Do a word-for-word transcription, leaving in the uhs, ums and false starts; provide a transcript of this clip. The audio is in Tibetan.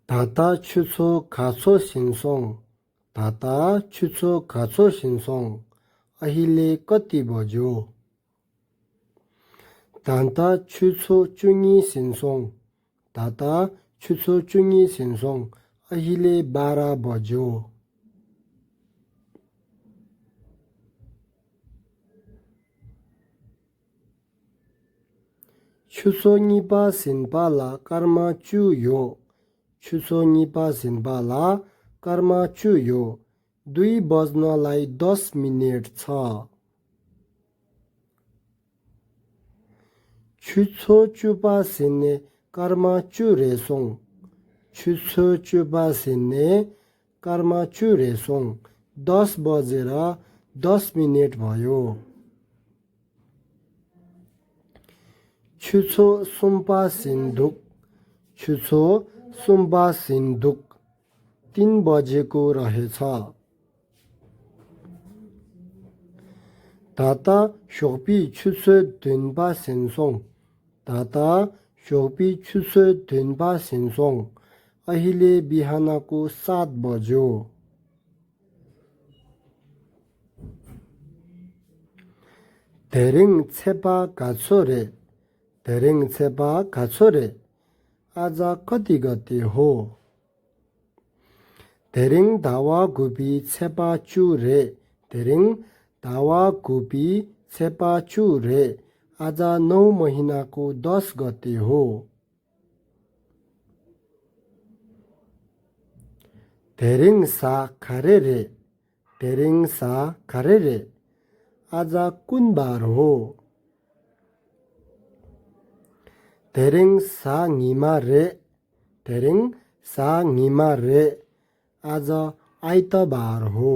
ད་ལྟ་ཆུ་ཚོད་ག་ཚོད་ཕྱིན་སོང་། ད་ལྟ་ཆུ་ཚོད་ག་ཚོད་ཕྱིན་སོང་། अहिले कति बज्यो? ད་ལྟ་ཆུ་ཚོད་བཅུ་གཉིས་ཕྱིན་སོང་། ད་ལྟ་ཆུ་ཚོད་བཅུ་གཉིས་ཕྱིན་སོང་། अहिले बाह्र बज्यो। ཆུ་ཚོད་གཉིས་པ་ཟིན་པ་ལ་སྐར་མ་བཅུ་ཡོད། ཆུ་ཚོད་གཉིས་པ་ཟིན་པ་ལ་སྐར་མ་བཅུ་ཡོད། दुई बज्नलाई दस मिनेट छ। ཆུ་ཚོད་བཅུ་པ་ཟིན་ནས་སྐར་མ་བཅུ་རེད་སོང་། ཆུ་ཚོད་བཅུ་པ་ཟིན་ནས་སྐར་མ་བཅུ་རེད་སོང་། दस बजेर दस मिनेट भयो। ཆུ་ཚོད་གསུམ་པ་ཟིན་འདུག་ཆུ་ཚོད་གསུམ་པ་ཟིན་འདུག तीन बजेको रहेछ। ད་ལྟ་ཞོགས་པའི་ཆུ་ཚོད་བདུན་པ་ཟིན་སོང་། ད་ལྟ་ཞོགས་པའི་ཆུ་ཚོད་བདུན་པ་ཟིན་སོང་། अहिले बिहानको सात बज्यो। དེ་རིང་ཚེས་པ་ག་ཚོད་རེད། དེ་རིང་ཚེས་པ་ག་ཚོད་རེད། आज कति गते हो? དེ་རིང་ཟླ་བ་དགུ་པའི་ཚེས་པ་བཅུ་རེད། དེ་རིང་ཟླ་བ་དགུ་པའི་ཚེས་པ་བཅུ་རེད། आज नौ महिनाको दस गते हो। དེ་རིང་གཟའ་ག་རེ་རེད། དེ་རིང་གཟའ་ག་རེ་རེད། आज कुन बार हो? དེ་རིང་གཟའ་ཉི་མ་རེད། དེ་རིང་གཟའ་ཉི་མ་རེད། आज आइतबार हो।